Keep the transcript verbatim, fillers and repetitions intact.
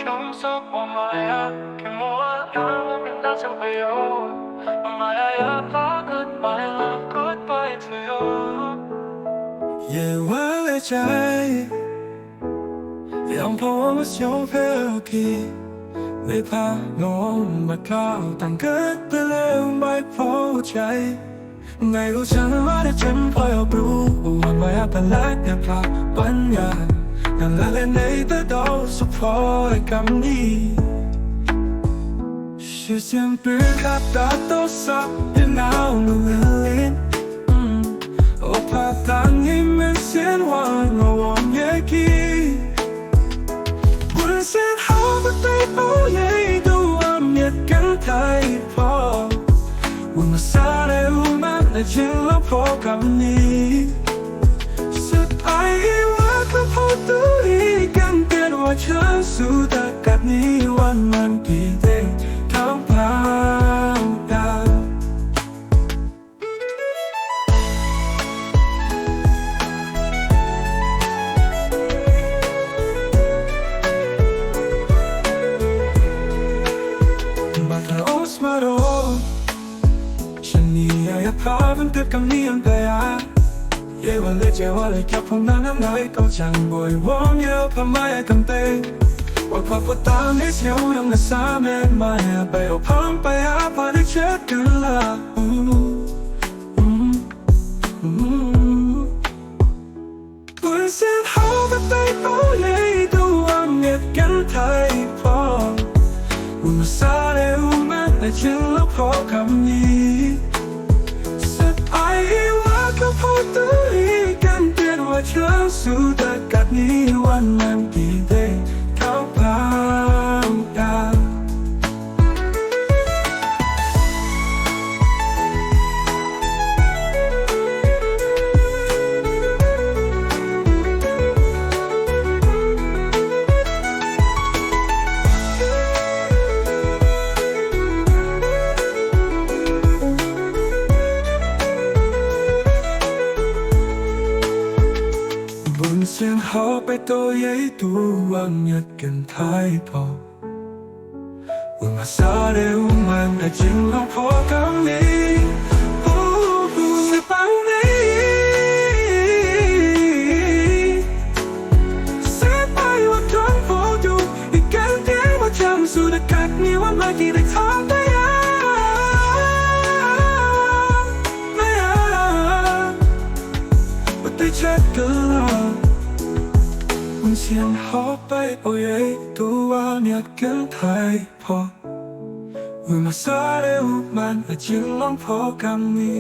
Nong sok wa maya, ki mua yang min da chang payo. Maya ya pa goodbye love, goodbye to you. Ye wa le chai. Yang pa wa mas yong pe ki. Le pa nong ma ka tang kat pe le mai po chai. Ngai lu chan ma de chen poi o bru, u wan mai a palat ya pa pan ya. Nang la le nei te do su poi kam ni. Shi sian pi ka ta to sa, you know, lu lin. Mm. O pa tang i men sian wan o wang ye ki. Bun sian hau ba tai po ye du am yet kan tai po. Un ma sa re u man na jin lo po kam ni. Sut ai i wa ka po tu i kan kan wa chan su da kat ni wan man pi te kam pang da. Bata os maro. Shani ya ya pa ban tip kam ni an pe ya. Ye wa le je wa le kya phong na na ngai ko chang boy wong ye pa ma ya kam pe. Wa pa pu ta ne sio yang na sa me ma ya pe o pang pa ya pa le chet kan la. Mm, mm, mm. Bun sian hau ba tai po ye du am yet kan tai po. Un ma sa le u man na jin lo po kam ni. Sat ai i wa ka po tu i kan tian wa chang su da kat ni wan man ki te kau pang ka. Bun sian hau pai to ye tu wang yat kan thai po. Wi ma sa de u man da jing long pho kam ni. U, u, se pang ni. Se pai wa trong pho du. I kan tian wa chang su da kat ni wa ma ki da thang da ya. Da ya. Wa te chat ka la. Un sian hop pai o ye tu wa niat kan thai. Pho. Wi ma sa de u man a jing long pho kam ni.